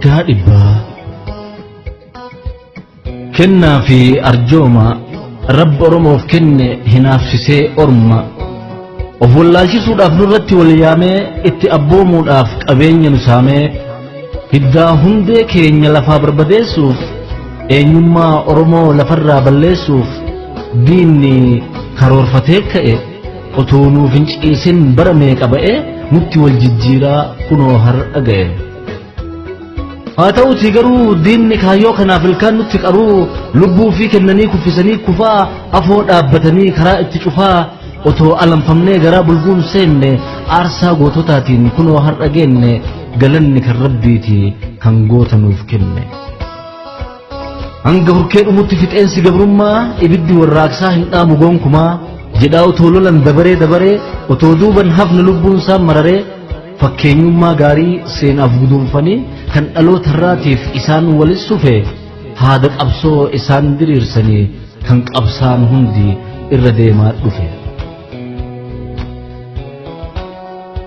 Waggaa dhibbaa. Kennaa fi arjooma Rabbi Oromoof kenne hinaafsisee orma. Of wallaalchisuudhaaf nurratti wal yaamee itti abboomuudhaaf qabeenya nu saamee hiddaa hundee keenya lafaa barbadeessuuf eenyummaa Oromoo lafarraa balleessuuf diinni karoorfatee ka'e otoo nuuf hin ciisin bara meeqa ba'ee nutti wal jijjiiraa kunoo har'a ga'e. Haa ta'utii garuu diinni kaayyoo kanaaf ilkaan nutti qaruu lubbuu fi kennanii kuffisanii kufaa afoo dhaabbatanii karaa itti cufaa otoo alanfamnee garaa bulguun seenne aarsaa goototaatiin kunoo har'a geenne galanni kan rabbiiti kan goota nuuf kenne. Hanga hurkee dhumutti fixeensi gabrummaa ibiddi warraaqsaa hin dhaamu gonkumaa jedhaa otoo lolan dabaree dabaree otoo duuban hafne lubbuun isaa mararee fakkeenyummaa gaarii seenaaf guduunfanii kan dhaloota irraatiif isaan walis sufe haada qabsoo isaan diriirsanii kan qabsaan hundi irra deemaa dhufe.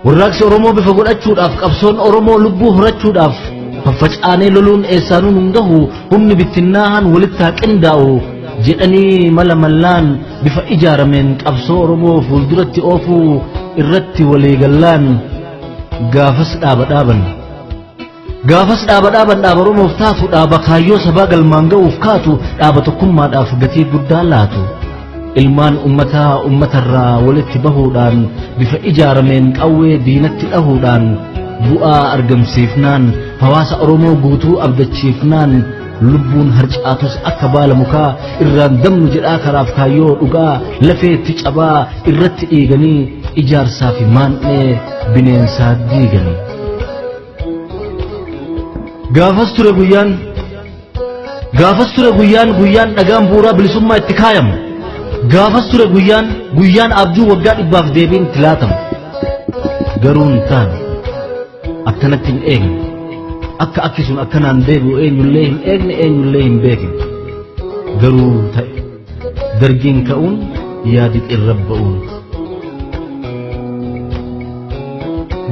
Warraaqsi Oromoo bifa godhachuudhaaf qabsoon Oromoo lubbuu horachuudhaaf faffacaanee loluun eessaanuu nun gahu humni bittinnaahaan walitti haa qindaa'u jedhanii mala mallaan bifa ijaarameen qabsoo Oromoo fuulduratti oofuu irratti waliigallaan gaafas dhaaba dhaaban. Gaafas dhaaba dhaaban dhaaba Oromoof taatu dhaaba kaayyoo sabaa galmaan ga'uuf kaatu dhaaba tokkummaadhaaf gatii guddaa laatu. Ilmaan ummataa ummatarraa walitti bahuudhaan bifa ijaarameen qawwee diinatti dhahuudhaan bu'aa argamsiifnaan hawaasa Oromoo guutuu abdachiifnaan lubbuun harcaatus akka baala mukaa irraan damnu jedhaa karaaf kaayyoo dhugaa lafeetti cabaa irratti dhiiganii ijaarsaa fi maan'ee bineensaa diiganii. Gaafas ture guyyaan Gaafas ture guyyaan guyyaan dhagaan bu'uuraa bilisummaa itti kaayamu. Gaafas ture guyyaan guyyaan abjuu waggaa dhibbaaf deebiin itti laatamu. Garuu hin taane akkanatti hin eegne. Akka akki sun akkanaan deebi'u eenyullee hin eegne eenyullee hin beekne. Garuu ta'e dargiin ka'uun yaadi irra ba'uun.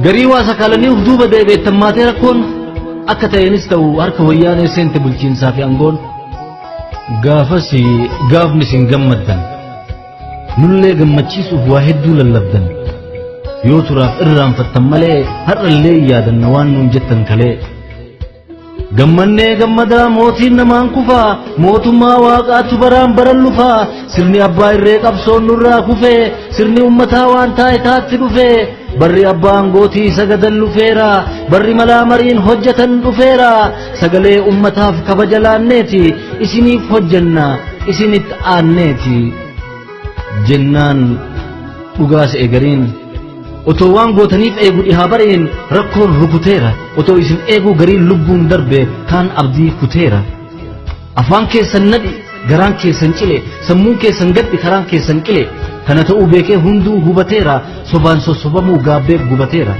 Garii waa sakaalanii uf duuba deebi'ettammaatee rakkoon akka ta'eenis ta'u harka wayyaanee seente bulchiinsaa fi aangoon. Gaafas gaafni isin gammaddan nullee gammachiisuuf waa hedduu lallabdan yoo turaaf irraanfattan malee har'allee yaadanna waan nuun jettan kalee. Gammannee gammadaa mootiin namaan kufaa mootummaa waaqaatu baraan baran lufaa sirni abbaa irree qabsoon nurraa kufee sirni ummataa waan taayitaatti dhufee barri abbaan gootii sagadan lufeera barri malaa mariin hojjetan dhufeera sagalee ummataaf kabaja laanneeti isiniif hojjenna isinitti aanneeti jennaan dhugaas eegariin. Otoo waan gootaniif eegu dhihaa bareen rakkoon rukuteera. Otoo isin eeguu gariin lubbuun darbe kaan abdii kuteera. Afaan keessan nadhi garaan keessan cile sammuun keessan gadhi karaan keessan qile kana ta'uu beekee hunduu hubateera sobaan sossobamuu gaabbee gubateera.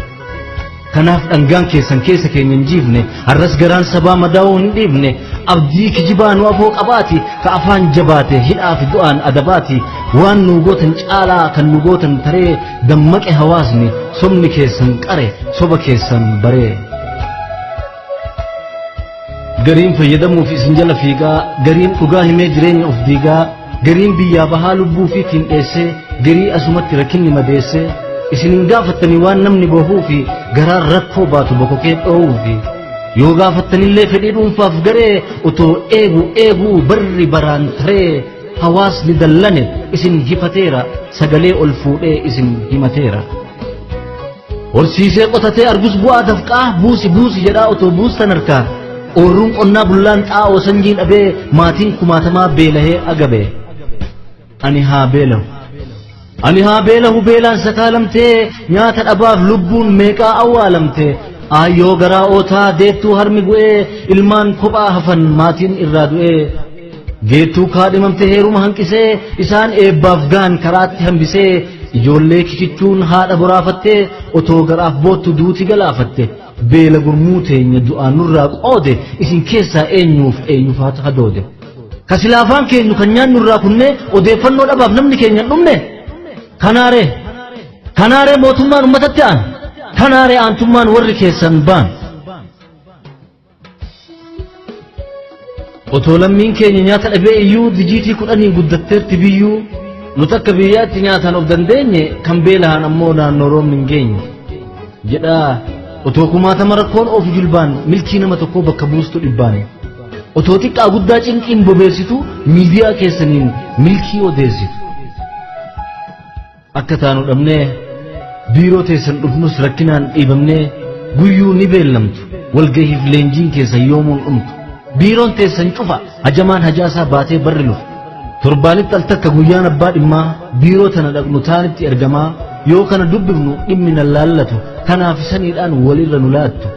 Kanaaf dhangaan keessan keessa keenya hin jiifne har'as garaan sabaa madaa'uu hin dhiifne abdii kijibaa nu afoo qabaati ka afaan jabaate hidhaa fi du'aan adabaati waan nu gootan caalaa kan nu gootan taree dammaqe hawaasni sobni keessan qare soba keessan baree. Gariin fayyadamuuf isin jala fiigaa gariin dhugaa himee jireenya of diigaa gariin biyyaa bahaa lubbuu ofiitiin dheessee garii asumatti rakkinni madeessee isin hin gaafattanii waan namni bohuu fi garaan rakkoo baatu bokokee dhoowuu fi yoo gaafattanillee fedhii dhuunfaaf garee otoo eegu eeguu barri baraan taree hawaasni dallane isin hifateera sagalee ol fuudhee isin himateera. Horsiisee qotatee argus bu'aa dafqaa buusi buusi jedhaa otoo buustan harkaa oorruun qonnaa bullaan xaa'oo sanyii dhabee maatiin kumaatamaa beelahee agabe. Ani haa beelahu. Ani haa beelahu beelaan sakaalamtee nyaata dhabaaf lubbuun meeqaa awwaalamte. Aayyoo garaa ootaa deettuu harmi bu'ee ilmaan kophaa hafan maatiin irraa du'ee. Geettuu kaadhimamte heeruma hanqisee isaan eebbaaf gahan karaatti hambisee ijoollee kikichuun haadha boraafattee otoo garaaf boottu duuti galaafatte beela gurmuu teenya du'aan nurraa qoode isin keessaa eenyuuf eenyufaatu hadoode. Ka silaafaan keenyu kan nyaannu irraa kunnee odeeffannoo dhabaaf namni keenya hin dhumne kanaaree kanaaree mootummaan uummatatti aan kanaaree aantummaan warri keessan baan. Otoo lammiin keenya nyaata dhabee iyyuu dijiitii 10n guddatteerti biyyuu nuti akka biyyaatti nyaataan of dandeenye kan beelahan ammoo naannoo roobni hin geenye. Jedhaa otoo kumaatama rakkoon oofu jilbaan milkii nama tokkoo bakka buustu dhibbaan. Otoo xiqqaa guddaa cinqiin bobeessitu miidiyaa keessaniin milkii odeessitu. Akka taanu dhabnee biiroo teessan dhufnus rakkinaan dhiibamnee guyyuu ni beellamtu walgahiif leenjiin keessan yoomuun dhumtu. Biiroon teessan cufa hajamaan hajaasaa baatee barri lufa. Torbaanitti al takka guyyaan abbaa dhimmaa biiroo tana dhaqnu taanitti ergamaa yoo kana dubbifnu dhimmi nan laallatu kanaaf saniidhaan walirra nu laattu.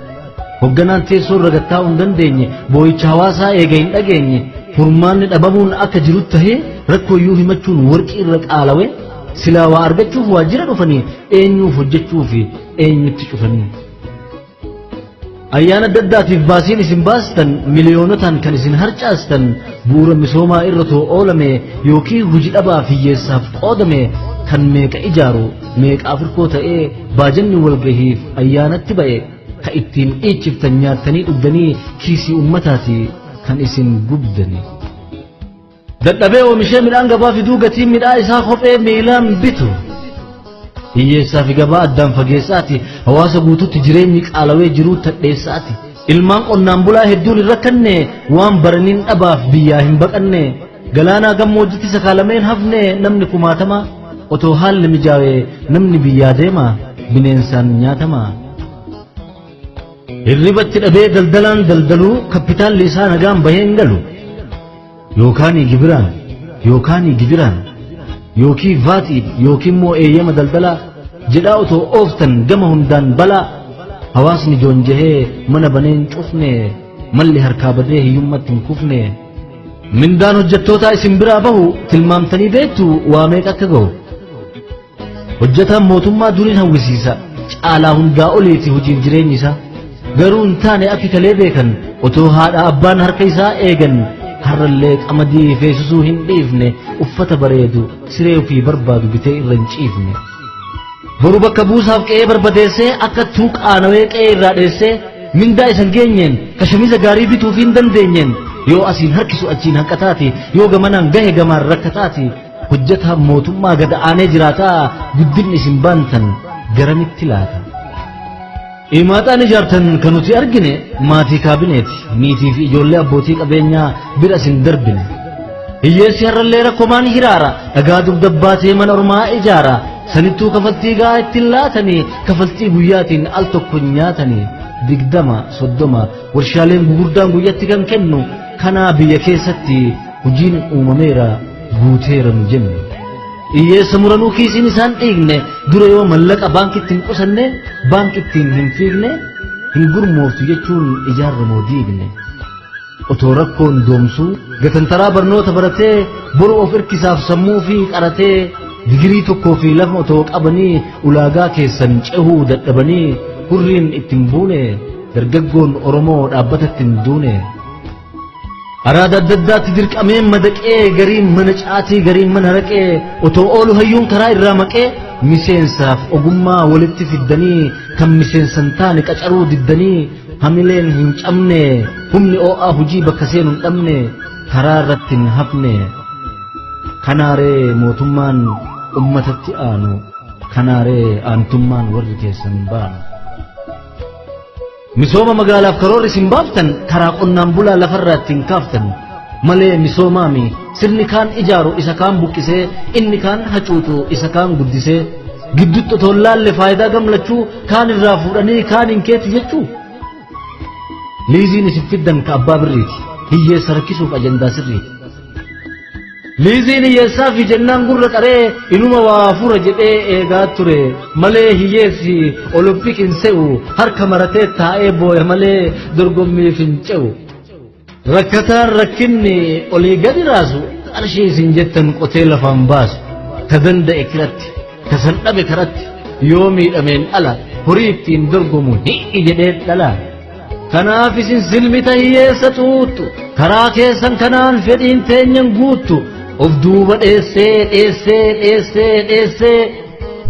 Hogganaan teessoo irra gattaa'uu hin dandeenye boo'icha hawaasaa eega hin dhageenye furmaanni dhabamuun akka jiru tahee rakkoo iyyuu himachuun warqii irra qaalawe silaa waa argachuuf waajjira dhufanii eenyuuf hojjechuu fi eenyutti cufanii. Ayyaana adda addaatiif baasiin isin baastan miliyoonotaan kan isin harcaastan bu'uura misoomaa irra too oolame yookiin hojii dhabaaf hiyyeessaaf qoodame kan meeqa ijaaru meeqa afirkoo ta'ee baajanni walgahiif ayyaanatti ba'e ka ittiin dhiichiftan nyaattanii dhugdanii kiisii ummataati kan isin gubdani. Dadhabee oomishee midhaan gabaa fiduu gatiin midhaa isaa kophee miilaan bitu. Hiyyeessaa fi gabaa addaan fageessaati hawaasa guutuutti jireenyi qaalawee jiruu tadheessaati. Ilmaan qonnaan bulaa hedduun hin rakkanne waan baraniin dhabaaf biyyaa hin baqanne galaanaa gammoojjitti sakaalameen hafne namni kumaatama otoo haalli mijaawee namni biyyaa deema bineensaan nyaatama. Hirribatti dhabee daldalaan daldaluu kappitaalli isaa nagaan bahee hin galu. Yookaan gibiraan yookaan gibiraan yookiin vaatiin yookiin immoo eeyyama daldalaa jedhaa otoo ooftan gama hundaan balaa hawaasni joonjahee mana baneen cufne malli harkaa badee hiyyummatti hin kufne. Mindaan hojjettootaa isin biraa bahu tilmaamtanii beektu waa meeqa akka gahu. Hojjetaan mootummaa duriin hawwisiisa caalaa hundaa oliiti hojiif jireenyi isaa. Garuu hin taane akki kalee beekan otoo haadha abbaan harka isaa eegan har'allee qamadii feesisuu hin dhiifne uffata bareedu siree ofii barbaadu bitee irra hin ciifne. Boru bakka buusaaf qe'ee barbadeessee akka tuuqaanawee qe'ee irraa dheessee mindaa isan geenyeen ka shamiza gaarii bituuf hin dandeenyeen yoo asiin harkisu achiin hanqataati yoo gamanaan gahe gamaan rakkataati hojjetaan mootummaa gad aanee jiraataa guddinni isin baantan garamitti laata. Imaaxaan ijaartan kan nuti argine maatii kaabineeti niitii fi ijoollee abbootii qabeenyaa bira isin darbine. Hiyyeessi har'allee rakkomaan hiraara dhagaa dugda baatee mana ormaa ijaara sanittuu kafaltii gahaa ittiin laatanii kafaltii guyyaatiin al tokko nyaatanii 20 30 warshaaleen gugurdaan guyyatti kan kennu kanaa biyya keessatti hojiin uumameera guuteera nu jenne. Hiyyeessa muranuu kiisiin isaan dhiigne dura yoo mallaqa baankitti hin qusanne baankitti hin fiigne hin gurmooftu jechuun ijaarra moo diigne. Otoo rakkoon doomsuu gatantaraa barnoota baratee boru of irkisaaf sammuu fi qaratee digirii 1 fi 2 otoo qabanii ulaagaa keessan cehuu dadhabanii hurriin ittiin buune dargaggoon Oromoo dhaabbata ittiin duune. Araada adda addaatti dirqamee madaqee gariin mana caatii gariin mana raqee otoo oolu hayyuun karaa irraa maqee miseensaaf ogummaa walitti fiddanii kan miseensan taane qacaruu diddanii hamileen hin cabne humni oo'aa hojii bakka seenu hin dhabne karaa irratti hin hafne. Kanaaree mootummaan ummatatti aanu kanaaree aantummaan warri keessan baanu. Misooma magaalaaf karoorri isin baaftan karaa qonnaan bulaa lafarraa ittiin kaaftan malee misoomaami sirni kaan ijaaru isa kaan buqqisee inni kaan hacuucu isa kaan guddisee gidduutti otoo hin laalle faayidaa gamlachuu kaan irraa fuudhanii kaan hin keetu jechuu. Liiziin isin fiddan ka abbaa birriiti hiyyeessa rakkisuuf ajandaa sirriiti. Liiziin hiyyeessaa fi jennaan gurra qaree inuma waa fura jedhee eegaa ture malee hiyyeessi olompik hin se'u harka maratee taa'ee booya malee dorgommiif hin ce'u. Rakkataan rakkinni olii gadi raasu qarshii isin jettan qotee lafaan baasu ka danda'e kiratti ka san dhabe karatti yoo miidhameen ala horii ittiin dorgomu hi'i jedhee dhala. Kanaaf isin silmita hiyyeessa xuuxxu karaa keessan kanaan fedhiin teenyan guuttu of duuba dheessee dheessee dheessee dheessee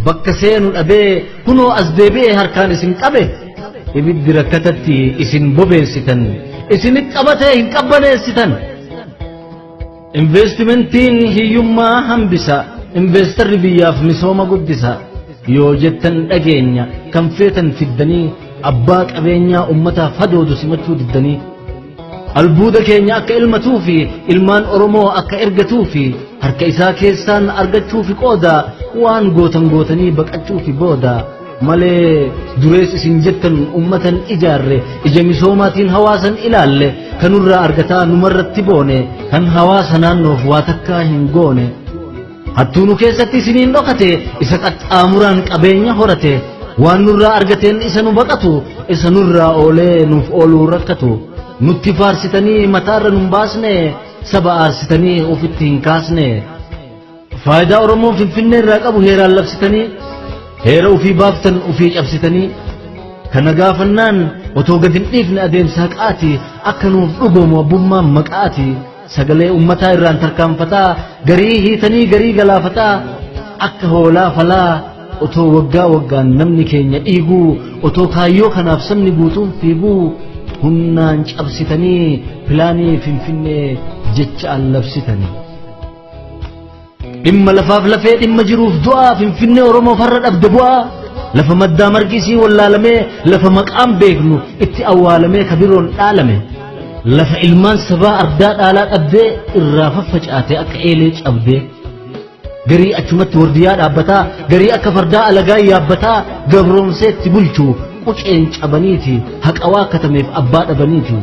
bakka seenu dhabee kunoo as deebi'ee harkaan isin qabe ibiddi rakkatatti isin bobeessitan isinit qabatee hin qabbaneessitan. Investimentiin hiyyummaa hambisa, investarri biyyaaf misooma guddisa. Yoo jettan dhageenya kan feetan fiddanii abbaa qabeenyaa ummataaf hadoodu simachuu diddanii. Albuuda keenya akka ilmatuu fi ilmaan Oromoo akka ergatuu fi harka isaa keessaan argachuu fi qooda waan gootan gootanii baqachuu fi booda malee durees isin jettan ummatan ijaarre ija misoomaatiin hawaasan ilaalle kanurraa argataa numarratti boone kan hawaasa naannoof waa takkaa hin goone. Hattuu nu keessatti isiniin dhokate isa qaxxaamuraan qabeenya horate waan nurraa argateen isa nu baqatu isa nurraa oolee nuuf ooluu rakkatu nutti faarsitanii mataarra nun baasne saba aarsitanii ofitti hin kaasne. Faayidaa Oromoon Finfinnee irraa qabu heeraan labsitanii heera ofii baaftan ofii cabsitanii kana gaafannaan otoo gad hin dhiifne adeemsa haqaati akka nuuf dhugoomu abbummaan maqaati. Sagalee ummataa irraan tarkaanfataa garii hiitanii garii galaafataa akka hoolaa falaa otoo waggaa waggaan namni keenya dhiiguu otoo kaayyoo kanaaf sabni guutuun fiiguu humnaan cabsitanii pilaanii Finfinnee jecha allabsitanii. Dhimma lafaaf lafee dhimma jiruuf du'aa Finfinnee Oromoof har'a dhabde bu'aa lafa maddaa margi isii wallaalamee lafa maqaan beeknu itti awwaalamee kabiroon dhaalame. Lafa ilmaan sabaa ardaa dhaalaa dhabdee irraa faffacaate akka eelee cabdee. Garii achumatti wardiyaa dhaabbataa garii akka fardaa alagaa yaabbataa gabroomseetti bulchu quceen cabaniiti haqa waa katameef abbaa dhabaniiti.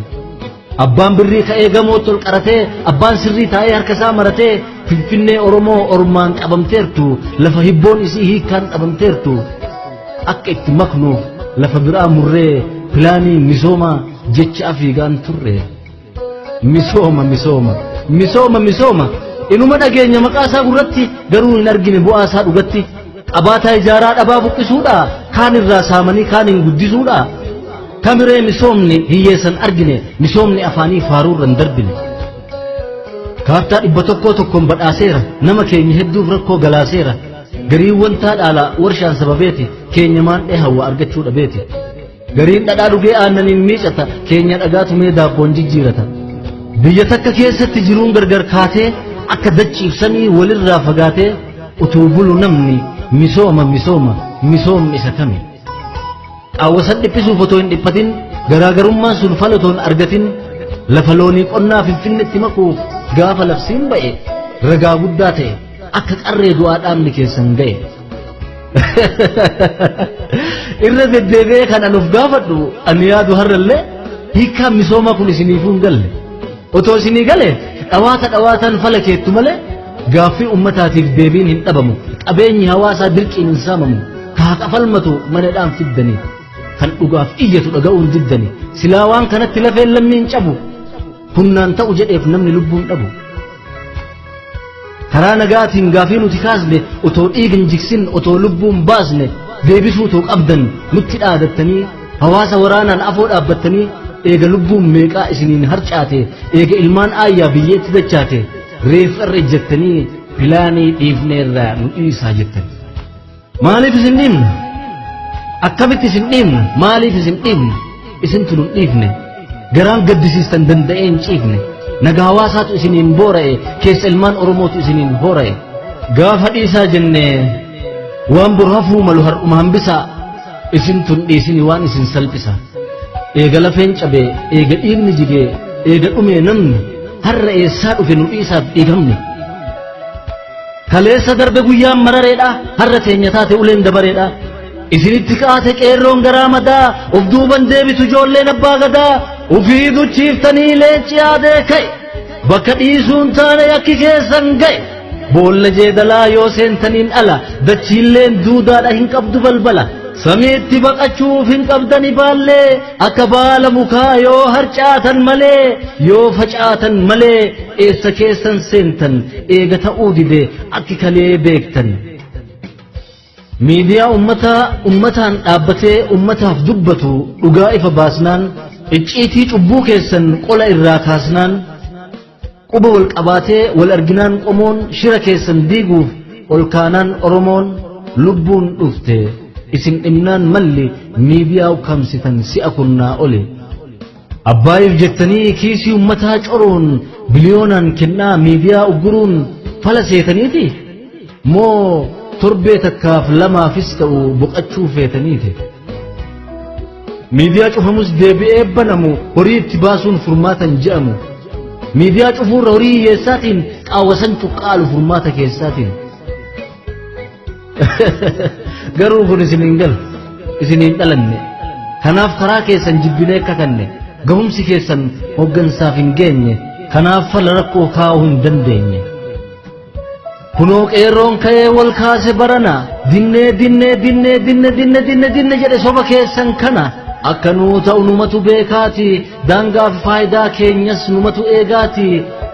Abbaan birrii ka'ee gamootti ol qaratee abbaan sirrii taa'ee harka isaa maratee Finfinnee Oromoo ormaan qabamteertu lafa hibboon isii hiikkaan dhabamteertu akka itti maknuuf lafa biraa murree pilaanii misoomaa jecha afiigaan turre. Misooma misooma misooma misooma inuma dhageenya maqaa isaa gurratti garuu hin argine bu'aa isaa dhugatti qabaataa ijaaraa dhabaa buqqisuudha kaan irraa saamanii kaan hin guddisuudha. Kamiree misoomni hiyyeessan argine misoomni afaanii faaruurra hin darbine. Kaartaa 100 tokkoon badhaaseera nama keenya hedduuf rakkoo galaaseera gariin wantaa dhaala warshaan sababeeti keenya maandhee hawwa argachuu dhabeeti. Gariin dhadhaa dhugee aannaniin miicata keenya dhagaa tumee daabboon jijjiirata. Biyya takka keessatti jiruun gargar kaatee akka dachiif samii walirraa fagaatee utuu bulu namni misooma misooma misoomni isa kami. Qaawwasan dhiphisuuf otoo hin dhiphatin garaagarummaan sun fala otoo hin argatin lafa loonii qonnaa Finfinneetti makuuf gaafa labsiin ba'e ragaa guddaa ta'e akka qarree du'aa dhaabni keessan ga'e. Irra deddeebi'ee kan an of gaafadhu ani yaadu har'allee hiikkaan misoomaa kun isiniifuu hin galle. Otoo isinii gale dhawaata dhawaataan fala keettu malee gaaffii ummataatiif deebiin hin dhabamu. Qabeenyi hawaasaa dirqiin hin saamamu. Ka haqa falmatu manadhaan fiddanii. Kan dhugaaf iyyatu dhaga'uun diddani. Silaa waan kanatti lafeen lammiin cabu. Humnaan ta'u jedheef namni lubbuun dhabu. Karaa nagaatiin gaafii nuti kaasne otoo dhiiga hin jigsin otoo lubbuun baasne deebisuu otoo qabdan nutti dhaadattanii hawaasa waraanaan afoo dhaabbattanii eega lubbuun meeqaa isiniin harcaate eega ilmaan aayyaa biyyeetti dachaate reeffa irra ejjettanii pilaanii dhiifneerraa nu dhiisaa jettan. Maaliif isin dhiibna? Akkamitti isin dhiibna? Maaliif isin dhiibna? Isintu nu dhiifne. Garaan gaddisiistan danda'ee hin ciifne. Nagaa hawaasaatu isiniin boora'e keessa ilmaan Oromootu isiniin hoora'e. Gaafa dhiisaa jenne waan bor hafuu malu har'uma hambisaa isintu hin dhiisini waan isin salphisa. Eega lafeen cabee, eega dhiigni jigee, eega dhumee namni har'a eessaa dhufe nu dhiisaaf dhiigamne. Kaleessa darbe guyyaan marareedha har'a teenya taate uleen dabareedha. Isinitti kaate qeerroon garaa madaa of duuban deebitu ijoolleen abbaa gadaa ufii duchiiftanii leenci yaadee ka'e bakka dhiisuun taane yakki keessan ga'e. Boolla jeedalaa yoo seentaniin ala dachiilleen duudaadha hin qabdu balbala. Samiitti baqachuuf hin qabdani baallee akka baala mukaa yoo harcaatan malee yoo facaatan malee eessa keessan seentan eega ta'uu dide akki kalee beektan. Miidiyaa ummataa ummataan dhaabbatee ummataaf dubbatu dhugaa ifa baasnaan icciitii cubbuu keessan qola irraa kaasnaan quba wal qabaatee wal arginaan qomoon shira keessan diiguuf ol kaanaan Oromoon lubbuun dhufte isin dhimnaan malli miidiyaa ukkaamsitan si'a kunnaa oli. Abbaayiif jettanii kiisii ummataa coruun biliyoonaan kennaa miidiyaa ugguruun fala seetaniiti? Moo torbee takkaaf lamaafis ta'u boqachuu feetaniiti? Miidiyaa cufamus deebi'ee banamu horii itti baasuun furmaatan je'amu. Miidiyaa cufuurra horii hiyyeessaatiin qaawwasan cuqqaalu furmaata keessaatiin. Garuu kun isin hin galu, isin hin dhalanne. Kanaaf karaa keessan jibbinee kakanne, gahumsi keessan hooggansaaf hin geenye, kanaaf fala rakkoo kaa'uu hin dandeenye. Kunoo qeerroon ka'ee wal kaase barana, dinnee dinnee dinnee dinne dinne dinne dinne jedhe soba keessan kana. Akka nuu ta'u numatu beekaati, daangaa fi faayidaa keenyas numatu eegaati,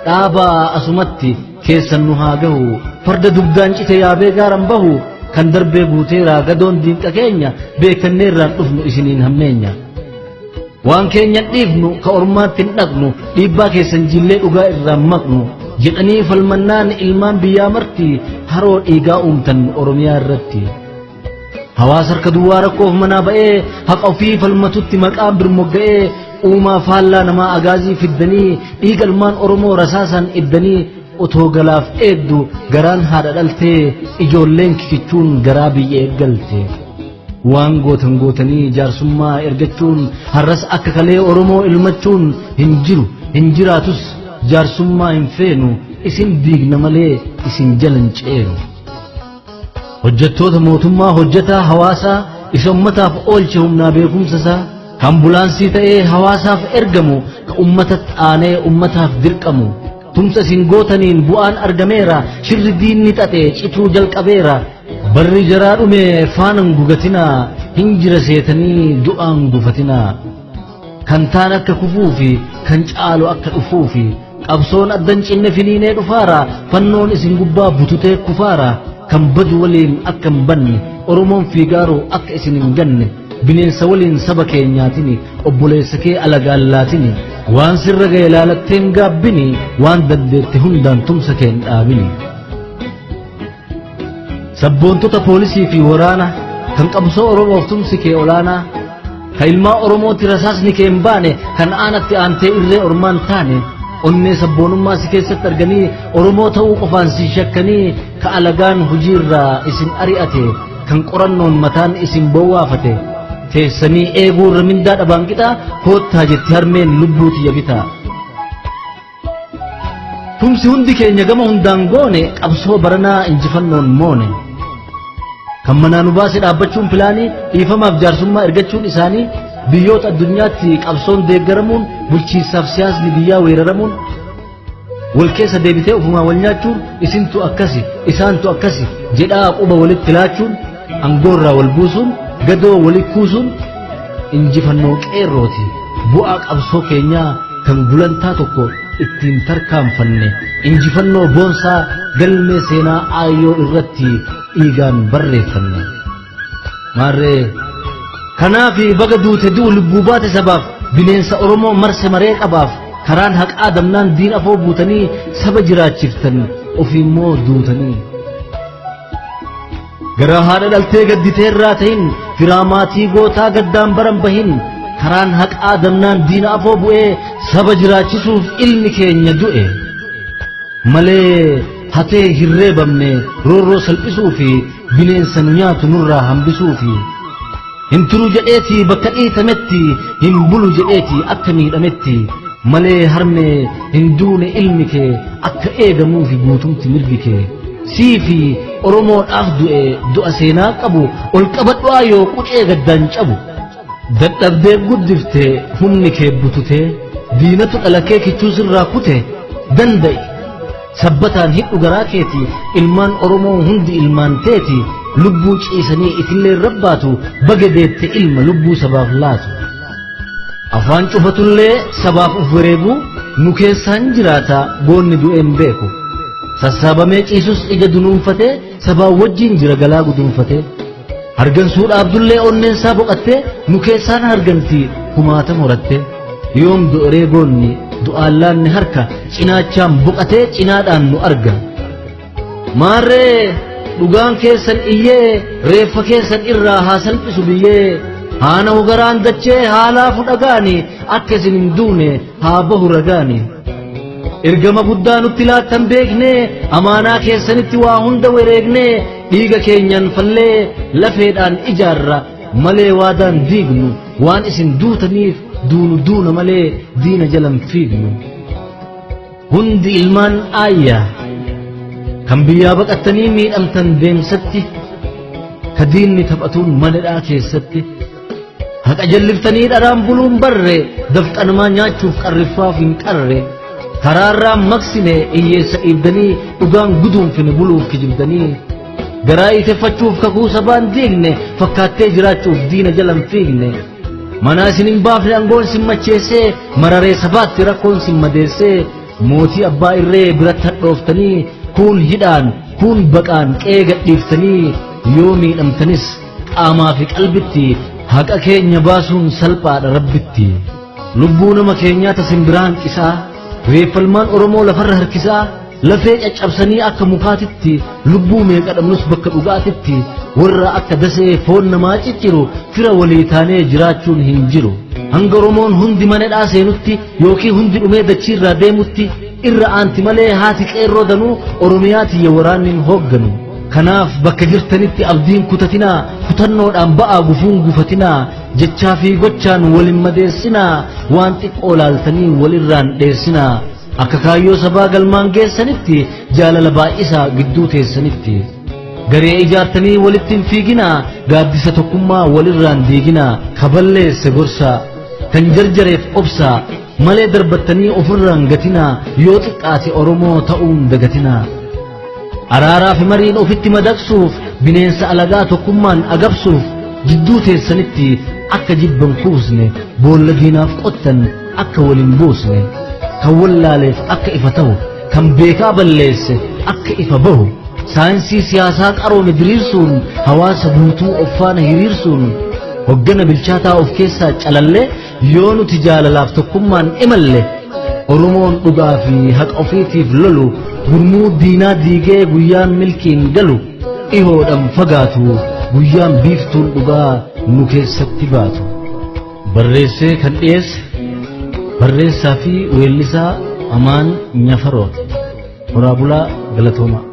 dhaabaa asumatti keessan nu haa gahu, farda dugdaan cite yaabee gaaran bahu, kan darbee guuteeraa gadoon diinqa keenya beekanneerraan dhufnu isiniin hammeenya. Waan keenya dhiifnu ka ormaatti hin dhaqnu dhiibbaa keessan jillee dhugaa irraan maqnu jedhanii falmannaan ilmaan biyyaa marti haroo dhiigaa uumtan Oromiyaa irratti. Hawaasa harka duwwaa rakkoof manaa ba'ee haqa ofii falmatutti maqaan birmogga'ee uumaa faallaa namaa agaazii fiddanii dhiiga ilmaan Oromoo rasaasaan iddanii otoo galaaf eegdu garaan haadha dhaltee ijoolleen kikichuun garaa biyya eeggalte. Waan gootan gootanii jaarsummaa ergachuun har'as akka kalee Oromoo ilmachuun hin jiru hin jiraatus jaarsummaa hin feenu isin diigna malee isin jalan ceenu. Hojjettoota mootummaa hojjetaa hawaasaa isa ummataaf oolche humnaa beekumsa isaa kan ambulaansii ta'ee hawaasaaf ergamu ka ummata aanee ummataaf dirqamu. Tumsa isin gootaniin bu'aan argameera shirri diinni xaxe cituu jalqabeera. Barri jaraa dhume faanan gugatinaa hin jira seetanii du'aan gufatinaa. Kan taan akka kufuufi kan caalu akka dhufuufi qabsoon addan cinne finiinee dhufaara fannoon isin gubbaa bututee kufaara kan badu waliin akka hin banne Oromoon fiigaaru akka isin hin ganne bineensa waliin saba keenyaatini obboleessa kee alagallaatini waan sirra ga'e ilaalatteen gaabbini waan dandeette hundaan tumsa kee hin dhaabini. Sabboontota poolisii fi waraana kan qabsoo Oromoof tumsi kee olaanaa kan ilmaa Oromootti rasaasni kee hin baane kan aanatti aantee irree ormaan taane onnee sabboonummaa si keessatti arganii Oromoo ta'uu qofaan si shakkanii ka alagaan hojiirraa isin ari'ate kan qorannoon mataan isin bowwaafate teessanii eeguurra mindaa dhabaan qixaa koottaa jetti harmeen lubbuu tiyya bitaa. Tumsi hundi keenya gama hundaan goone qabsoo baranaa injifannoon moone. Kan manaa nu baase dhaabbachuun pilaanii dhiifamaaf jaarsummaa ergachuun isaanii biyyoota addunyaatti qabsoon deeggaramuun bulchiinsaaf siyaasni biyyaa weeraramuun wal keessa deebitee ofumaa wal nyaachuun isintu akkasi isaantu akkasi jedhaa quba walitti laachuun angoorraa wal buusuun gadoo wali kuusuun injifannoo qeerrooti bu'aa qabsoo keenyaa kan gulantaa tokko ittiin tarkaanfanne injifannoo boonsaa galmee seenaa aayyoo irratti dhiigaan barreeffanne. Maarree kanaafi baga duute du'u lubbuu baate sabaaf bineensa Oromoo marse maree qabaaf karaan haqaa damnaan diin afoo buutanii saba jiraachiftan ofiimmoo duutanii. Gara haadha dhaltee gadditeerraa ta'in firaa maatii gootaa gaddaan baran bahin karaan haqaa damnaan diina afoo bu'ee saba jiraachisuuf ilmi keenya du'e. Malee hatee hin reebamne roorroo salphisuu fi bineensa nu nyaatu nurraa hambisuu fi hin turu jedheeti bakka dhiitametti hin bulu jedheeti akka miidhametti malee harmee hin duune ilmi kee akka eegamuufi guutumti mirgi kee sii fi Oromoodhaaf du'e du'a seenaa qabu ol qabadhu yoo qucee gaddaan cabu dadhabdee guddifte humni kee bututee diinatu dhala kee kichuu sirraa kute danda'i sabbataan hidhu garaa keeti ilmaan Oromoo hundi ilmaan teeti lubbuu ciisanii itillee rabbaatu baga deette ilma lubbuu sabaaf laatu. Afaan cufatullee sabaaf uf wareegu nu keessaan jiraata goonni du'een beeku. Sassaabamee ciisus ija dunuunfatee sabaa wajjin jira galaa guduunfatee. Hargansuu dhaabdullee onneensaa boqattee nu keessaan harganti kumaatama horattee. Yoom du'eree goonni du'aan harka cinaachaan boqatee cinaadhaan nu arga. Maarree dhugaan keessan iyyee reeffa keessan irraa haa salphisu biyyee Haana'u garaan dachee haalaafu dhagaani akka isin hin duune haa bahu ragaani. Ergama guddaa nutti laattan beeknee amaanaa keessanitti waa hunda wareegnee dhiiga keenyan fallee lafeedhaan ijaarra malee waadaan diignu waan isin duutaniif duunu duuna malee diina jalan fiignu. Hundi ilmaan aayyaa kan biyyaa baqattanii miidhamtan deemsatti ka diinni taphatuun manadhaa keessatti haqa jalliftanii dharaan buluun barre dafqanamaa nyaachuuf qarriffaaf hin qarre karaarraa maqsine hiyyeessa dhiibdanii dhugaan guduunfine buluuf kijibdanii garaa iteffachuuf kakuu sabaan diigne fakkaattee jiraachuuf diina jalan fiigne manaa isin hin baafne aangoon sin macheessee mararee sabaatti rakkoon sin madeessee mootii abbaa irree biratti hadhooftanii kuun hidhaan kuun baqaan qe'ee gadhiiftanii yoo miidhamtanis qaamaa fi qalbitti haqa keenya baasuun salphaadha rabbitti. Lubbuu nama keenyaa tasin biraan qisaa reeffalmaan Oromoo lafarra harkisaa lafee caccabsanii akka mukaatitti lubbuu meeqa dhabnus bakka dhugaatitti warra akka dasee foon namaa cicciru fira walii taanee jiraachuun hin jiru. Hanga Oromoon hundi manadhaa seenutti yookiin hundi dhumee dachiirraa deemutti irra aanti malee haati qeerroo danuu Oromiyaa tiyya waraanni hin hoogganu. Kanaaf bakka jirtanitti abdiin kutatinaa kutannoodhaan ba'aa gufuun gufatinaa jechaa fi gochaan walin madeessinaa waan xiqqoo laaltanii walirraan dheessinaa akka kaayyoo sabaa galmaan geessanitti jaalala baay'isaa gidduu teessanitti. Garee ijaartanii walitti hin fiiginaa gaaddisa tokkummaa walirraan diiginaa kaballeesse gorsaa kan jarjareef obsaa malee darbattanii ofirraan gatinaa yoo xiqqaate Oromoo ta'uun dagatinaa. Araaraa fi mariin ofitti madaqsuuf bineensa alagaa tokkummaan agabsuuf jidduu teessanitti akka jibban kuusne boolla diinaaf qottan akka waliin buusne kan wallaaleef akka ifa ta'u kan beekaa balleesse akka ifa bahu saayinsii siyaasaa qaroome diriirsuun hawaasa guutuu of faana hiriirsuun hoggana bilchaataa of keessaa calallee yoo nuti jaalalaaf tokkummaan imalle Oromoon dhugaa fi haqa ofiitiif lolu gurmuu diinaa diigee guyyaan milkiin galu dhihoodhaan fagaatu guyyaan biiftuun dhugaa nu keessatti baatu. Barreessee kan dhiyeesse barreessaa fi weellisaa Amaan Nyafarooti. Horaa bulaa galatoomaa.